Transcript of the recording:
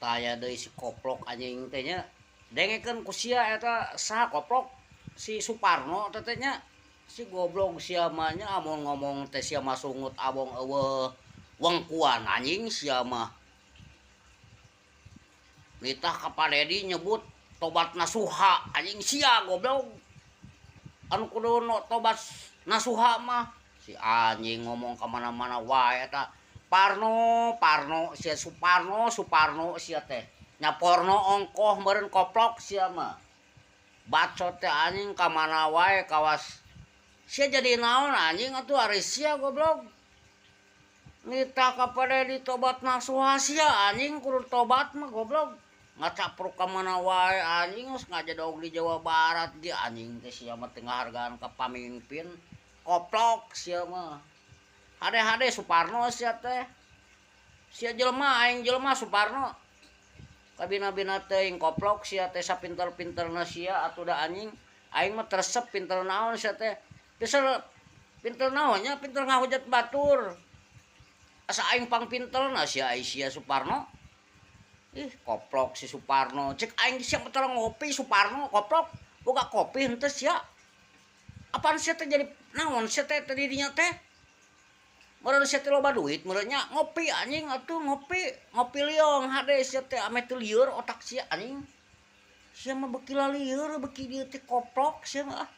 Taya deui si koplok anjing teh nya. Dengekeun ku sia eta saha koplok si Suparno teh teh nya. Si goblok sia mah nya amun ngomong teh sia mah sungut abong eueuh wengkuan anjing sia mah. Nitah ka Pak Dedi nyebut tobat nasuha anjing sia goblok. Anu kudu no tobat nasuha mah si anjing ngomong ka mana-mana wae eta. Parno, Parno, sia Suparno, Suparno sia teh. Nyaporno ongkoh meureun koplok sia mah. Bacot teh anjing ka mana wae kawas. Sia jadi naon anjing atuh ari sia goblok. Nitah ka Pak Dedi tobat nasuha sia anjing kudu tobat mah goblok. Ngacapruk ka mana wae anjing geus ngajedog di Jawa Barat ge anjing teh sia mah teu ngahargaan ka pamimpin. Koplok sia mah. Hade-hade Suparno sia teh. Sia jelema aing jelema Suparno. Kabina-bina teuing koplok sia teh sapinter-pinterna sia atuh da anjing. Aing mah teu resep pinter naon sia teh. Bisa pinter naon nya pinter ngahujat batur. Asa aing pangpinterna sia ai sia Suparno. Ih koplok si Suparno. Cek aing sia mah tara ngopi Suparno koplok. Boga kopi henteu sia. Apaan sia teh jadi naon sia teh teh di dinya teh? Meureun sia teh loba duit meureun nya ngopi anjing atuh ngopi, ngopi liong hade sia teh ame teu lieur otak sia anjing. Sia mah beuki lalieur beuki dieu teh koplok sia mah ah.